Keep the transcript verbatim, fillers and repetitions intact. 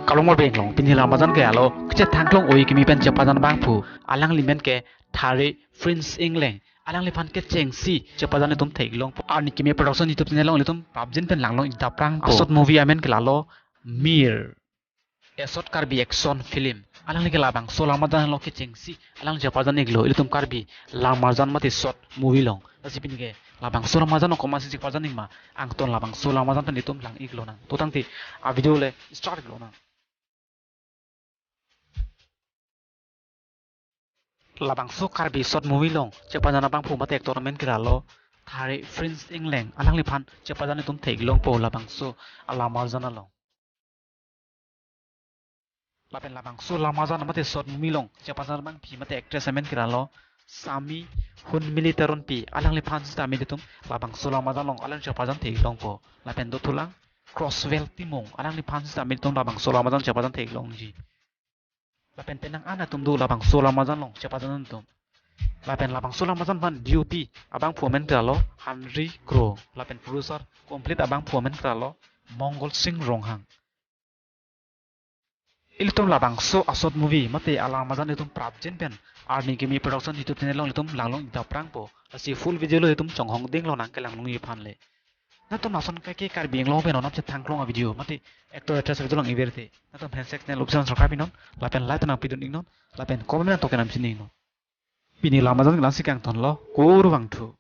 Kalong mor beng long, pini Lamajan ke alo kechethang klong oi kimi pen chepajan abangphu. Alangli men ke Thare Prince Engleng. Alangliphan kechengsi chepajan itum theklongpo. Arni Kimi Production YouTube channel along ilitum prapjin pen langlong ik daprangpo. Asot movie amen ke lalo Mir. Asot Karbi action film. Alangli ke labangso Lamajan along kechengsi alang chepajan iklo ilitum Karbi Lamajan mate short movie along. Lasi pini ke labangso Lamajan along komatsi chepajan ik ma, angton labangso Lamajan pen itum lang ik lonang. To tangte a video le start ik lonang. Labangso Karbi short movie along chepajan abangphu mate actor amen ke lalo Thare Prince Engleng. Alangliphan chepajan itum theklongpo labangso a Lamajan along. Lapen labangso Lamajan mate short movie along chepajan abangpi mate actress amen ke lalo Sami Hunmili Teronpi. Alangliphan sitame ilitum labangso Lamajan along alang chepajan theklongpo. Lapen dothulang Crosswell Timung. Alangliphan sitame ilitum labangso Lamajan chepajan theklongji. Lapen penang an atum do labangso Lamajan along chepajan atum. Lapen labangso Lamajan aphan D O P abangphu amen ke lalo Henry Kro. Lapen producer complete abangphu amen ke lalo Mongol Sing Ronghang. Ilitum labangso a short movie mate a Lamajan itum prapjin pen Arni Kimi Production YouTube channel along ilitum langlong ik daprangpo. Lasi full video lo itum chonghong ding lonang kelang longji aphan le. Nangtum lason kaike Karbi Anglong pen onam chethang klong a video mate actor actress video lang iverthe, nangtum handshake channel option subscribe iknon, lapen like nangpidun iknon, lapen comment nangtok kenam chini iknon. Pini Lamajan langsi kangtonlo, kurvangthu.